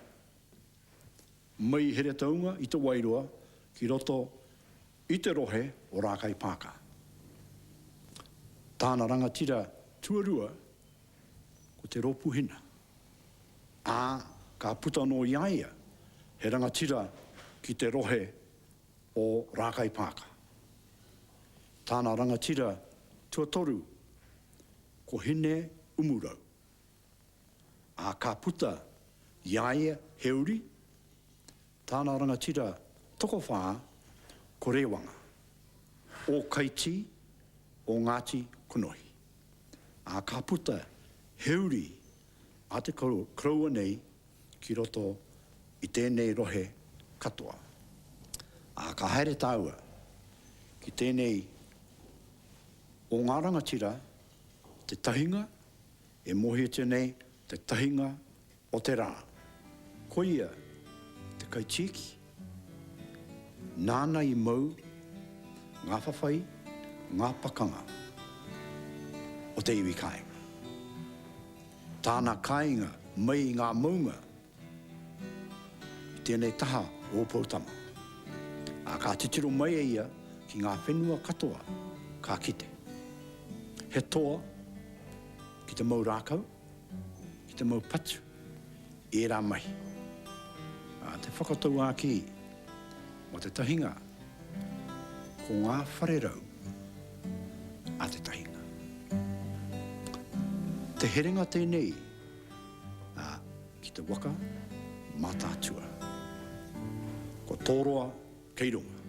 S3: mai i Heretaunga i Te Wairoa ki roto i te rohe o Rākaipākā. Tāna rangatira tuarua ko Te Rōpūhina, ā, ka puta anō i a ia he rangatira ki te rohe o Rākaipākā. Tāna rangatira tuatoru ko Hine Umurau, ā, ka puta i a ia he uri, tāna rangatira tokowhā ko Rewanga, o Kaitī, o Ngāti Konohi. Ā, ka puta he uri a te koroua nei ki roto i tēnei rohe katoa. Ā, ka haere tāua ki tēnei o ngā rangatira, te tahinga e mōhiotia nei te tahinga o te rā. Koia te kaitiaki, nāna i mau ngā whawhai, ngā pakanga o te iwi kāinga. Tāna kāinga mai i ngā maunga i tēnei taha o Ōpoutama. Ā, ka titiro mai e ia ki ngā whenua katoa, ka kite. He toa ki te mau rākau, ki te mau patu, ērā mahi. Ā, te whakatauākī. mō te tahinga, ko ngā whare rau a te tahinga. Te herenga tēnei ā, ki te waka Mātaatua. Ko Tōroa kei runga.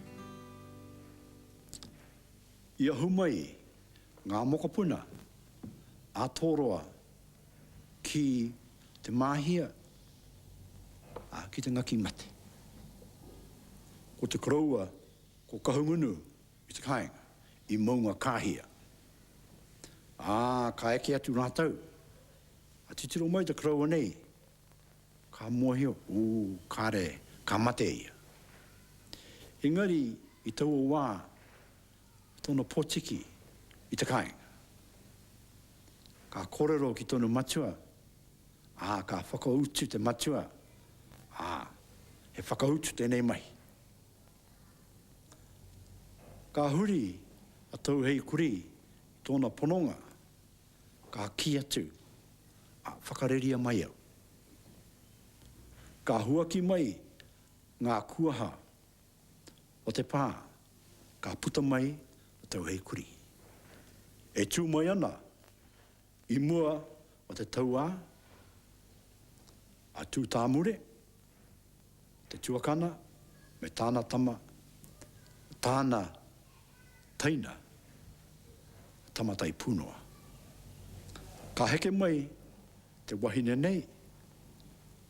S3: I ahu mai ngā mokopuna a Tōroa ki te māhia, ā, ki te ngaki mate. Ko te koroua, ko Kahungunu i te kāinga, i Maungakāhia. Ā, ka eke atu rātou, a titiro mai te koroua nei, ka mōhio, ū, kāre, ka mate ia. Engari, i taua wā, tōna pōtiki i te kāinga. Ka kōrero ki tōna matua, ā, ka whakautu te matua, ā, he whakautu tēnei mahi. Ka huri a Tauheikurī i tōna pononga, ka kī atu, Ā, whakareria mai au. Ka huaki mai ngā kuaha o te pā, ka puta mai a Tauheikurī. E tū mai ana i mua o te tauā a Tūtāmure, te tuakana, me tāna tama, tāna teina, a Tamataipūnoa. Ka heke mai te wahine nei,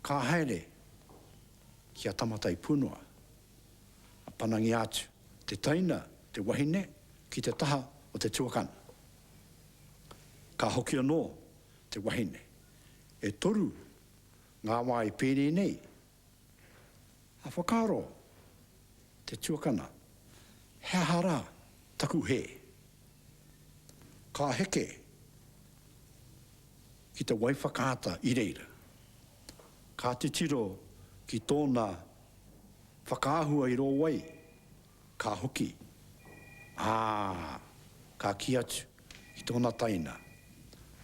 S3: ka haere ki a Tamataipūnoa, a panangia atu te teina, te wahine, ki te taha o te tuakana. Ka hoki anō te wahine. E toru ngā wā i pēnei nei. A whakaaro te tuakana, he aha rā taku hē? Ka heke ki te wai whakaata i reira. Ka titiro ki tōna whakaahua i rō wai, ka hoki, ā, ka kī atu ki tōna taina,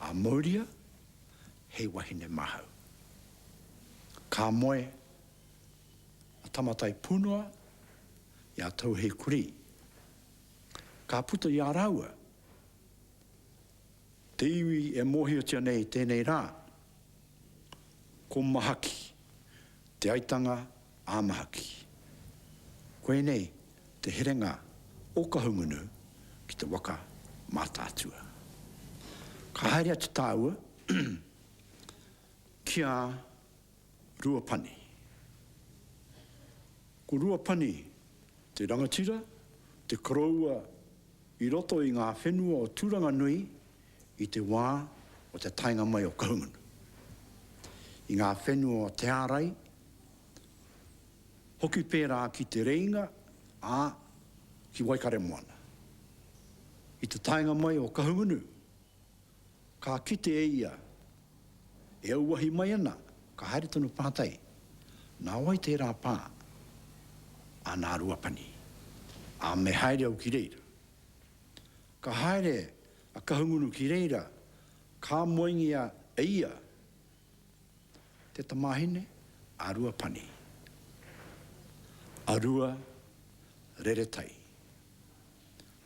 S3: a Mauria hei wahine māhau. Ka moe a Tamataipunoa i a Tauheikurī. Ka puta i a rāua te iwi e mōhiotia nei i tēnei rā, ko Mahaki, Te Aitanga a Mahaki. Koinei te herenga o Kahungunu ki te waka Mātaatua. Ka haere atu tāua ki a Ruapani. Ko Ruapani te rangatira, te koroua i roto i ngā whenua o Tūranganui i te wā o te taenga mai o Kahungunu. I ngā whenua o Te Ārai, hoki pērā ki Te Reinga, ā, ki Waikaremoana. I te taenga mai o Kahungunu, ka kite e ia e auahi mai ana, ka haere tonu pātai, nā wai tērā pā? Ā, nā Ruapani. Ā, me haere au ki reira. Ka haere a Kahungunu ki reira, ka moengia e ia te tamāhine a Ruapani, a Rua Reretai.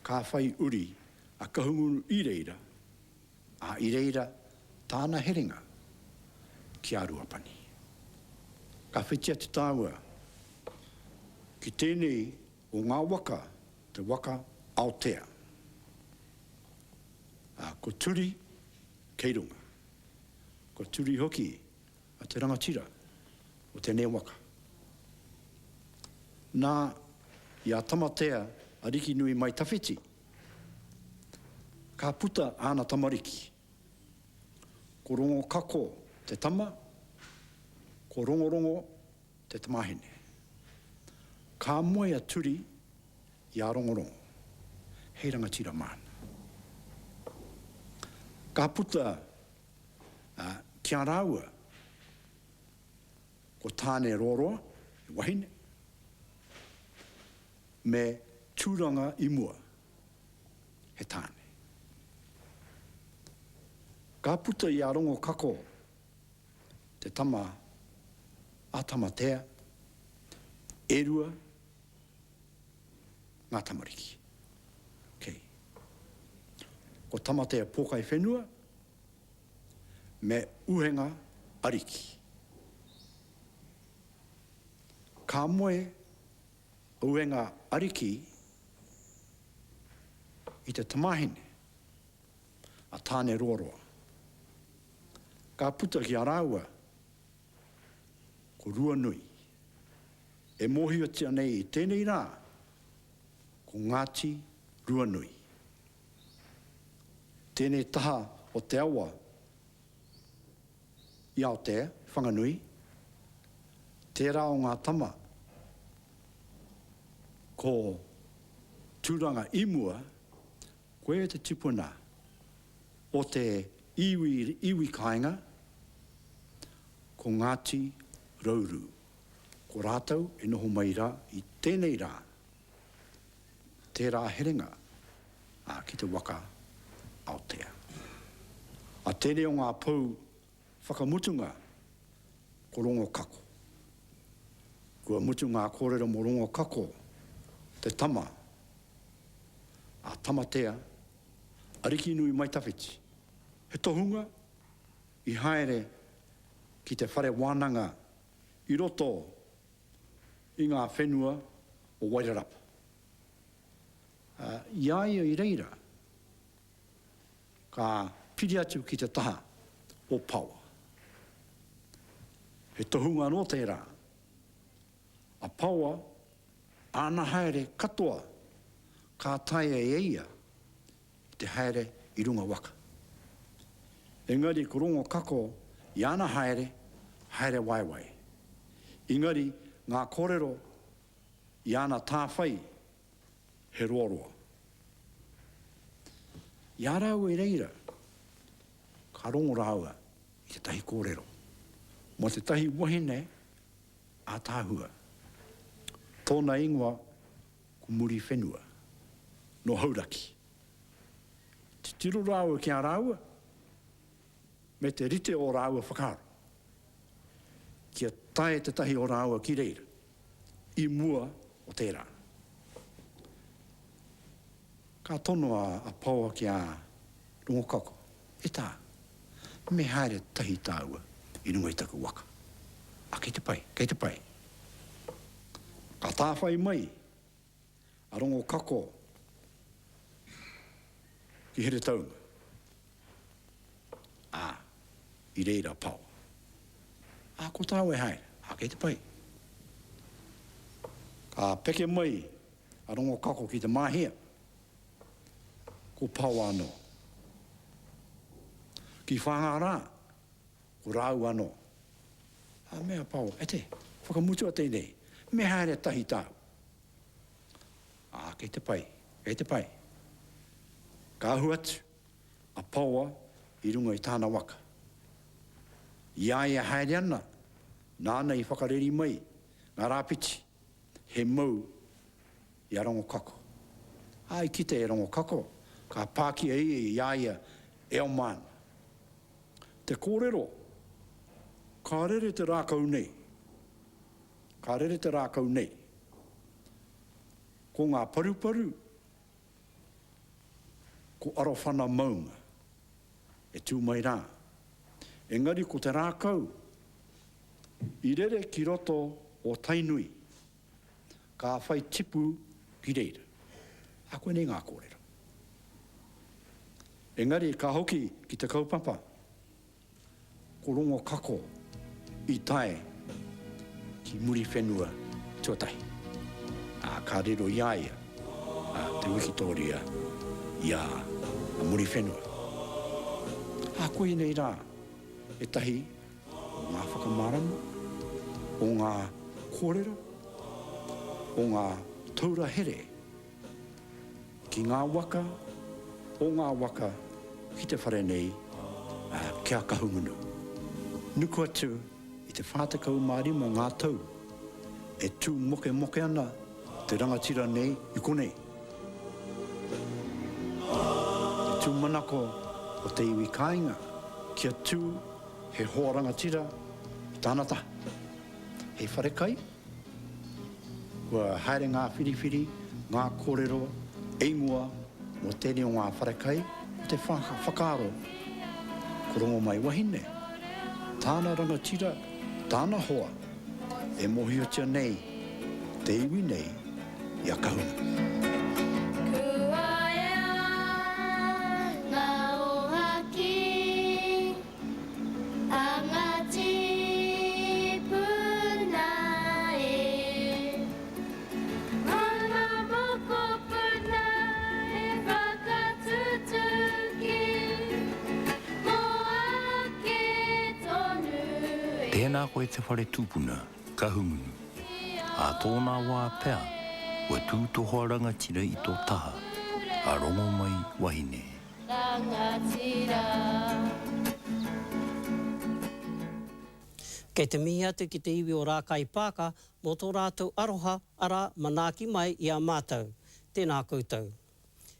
S3: Ka whai uri a Kahungunu i reira, ā, i reira tāna herenga ki a Ruapani. Ka whiti atu tāua ki tēnei o ngā waka, te waka Aotea. Ā, ko Turi kei runga. Ko Turi hoki a te rangatira o tēnei waka. Nā, i a Tamatea Arikinui mai tawhiti, ka puta āna tamariki. Ko Rongokako te tama, ko Rongorongo te tamahine. Ka moe a Turi i a Rongorongo, hei rangatira māna. Ka puta ki a rāua ko Tāne Roroa, he wahine, me Tūranga i mua, he tāne. Ka puta i a Rongokako te tama a Tamatea, e rua. ngā tamariki. Okay. Ko Tamatea Pōkai Whenua me Uhenga Ariki. Ka moe a Uhenga Ariki i te tamahine a Tāne Roaroa. Ka puta ki a rāua ko Ruanui, e mōhiotia nei i tēnei rā ko Ngāti Ruanui. Tēnei taha o te awa i Aotea, Whanganui, tērā o ngā tama ko Tūranga i mua, koe te tipuna o te iwi, iwi kāinga, ko Ngāti Rauru. Ko rātou e noho mai rā i tēnei rā, tērā herenga ki te waka Aotea. A tēnei o ngā pou whakamutunga ko Rongokako. Kua mutu ngā kōrero mō Rongokako, te tama a Tamatea Arikinui Maitawhiti. He tohunga i haere ki te whare wānanga i roto i ngā whenua o Wairarapa. I a ia i reira, ka piri atu ki te taha o Pawa. He tohunga anō tērā. A Pawa, āna haere katoa ka taea e ia te haere i runga waka. Engari ko Rongokako i ana haere, haere waewae. Engari ngā kōrero i ana tāwhai he roaroa. I a rāua i reira, ka rongo rāua i tētahi kōrero mō tētahi wahine ātaahua. Tōna ingoa ko Muriwhenua, nō Hauraki. Titiro rāua ki a rāua, me te rite o rāua whakaaro, kia tae tētahi o rāua ki reira, i mua o tērā. Ka tono a Paoa ki a Rongokako, E tā, me haere tahi tāua i runga i taku waka. A kei te pai, kei te pai. Ka tāwhai mai a Rongokako ki Heretaunga, ā, i reira a Paoa. Ā, ko tāua e haere, ā, kei te pai. Ka peke mai a Rongokako ki Te Māhia, ko Paoa anō. Ki Whāngārā, ko rāua anō. Ā, mea a Paoa, E te, whakamutua tēnei, me haere tahi tāu. Ā, kei te pai, kei te pai. Ka ahu atu a Paoa i runga i tāna waka. I a ia haere ana, nāna i whakareri mai ngā rāpiti, he mau i a Rongokako. Ā, i kite e Rongokako, ka pākia ia i a ia e oma ana. Te kōrero, ka rere te rākau nei, ka rere te rākau nei. Ko ngā paruparu, ko Arowhana maunga e tū mai rā. Engari ko te rākau i rere ki roto o Tainui, ka whai tipu ki reira. Ā, koinei ngā kōrero. Engari ka hoki ki te kaupapa. Ko Rongokako i tae ki Muriwhenua tuatahi, ā, ka riro i a ia te wikitōria i a Muriwhenua. Ā, koinei rā ētahi o ngā whakamārama, o ngā kōrero, o ngā taura here Ki ngā waka, o ngā waka ki te whare nei, ki a Kahungunu. Nuku atu i te 45 ngā tau e tū mokemoke ana te rangatira nei i konei. Te tūmanako o te iwi kāinga kia tū he hoa rangatira i tāna taha. Hei wharekai, Kua haere ngā whiriwhiri. ngā kōrero, ingoa mō tēnei o ngā wharekai o te whakaaro ko Rongomaiwahine, tāna rangatira, tāna hoa, e mōhiotia nei te iwi nei i a Kahungunu.
S9: Kua ea ngā ōhākī a ngā tīpuna e. Ngā mokopuna e whakatutuki mō ake tonu e.
S1: Tēnā koe te whare tupuna, Kahungunu. Ā tōnā wā pea, kua tū tō hoa rangatira i tō taha, a Rongomai wahine.
S9: Rangatira.
S10: Kei te mihi atu ki te iwi o Rākaipaaka mō tō rātou aroha, arā, manaaki mai i a mātou. Tēnā koutou.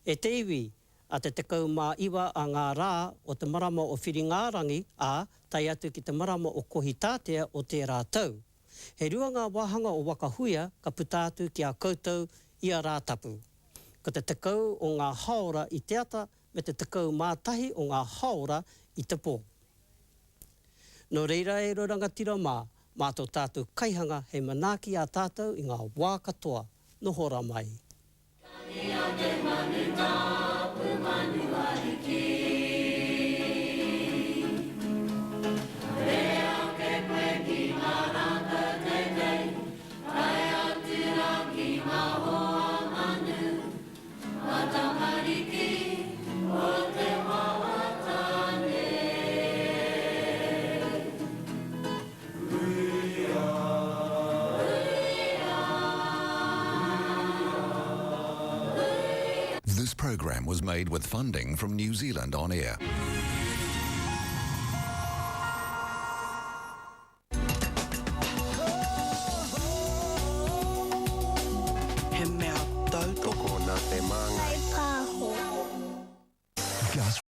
S10: E te iwi, a te 19 a ngā rā o te marama o Whiringa-ā-rangi, ā, tae atu ki te marama o Kohitātea o tērā tau. He rua ngā wāhanga o Waka Huia ka puta atu ki a koutou ia Rātapu. Ko te 10 o ngā haora i te ata me te 11 o ngā haora i te pō. Nō reira e rua rangatira mā, mā tō tātou kaihanga hei manaaki i a tātou i ngā wā katoa, noho ra mai.
S9: Tangi a te manu tapu manu ariki. Rere ake koe ki ngā rākau teitei, tae atu rā ki ngā hoa manu. Ngā tamariki o te wawata nei. Uia! Uia! Uia!
S11: This program was made with funding from New Zealand On Air.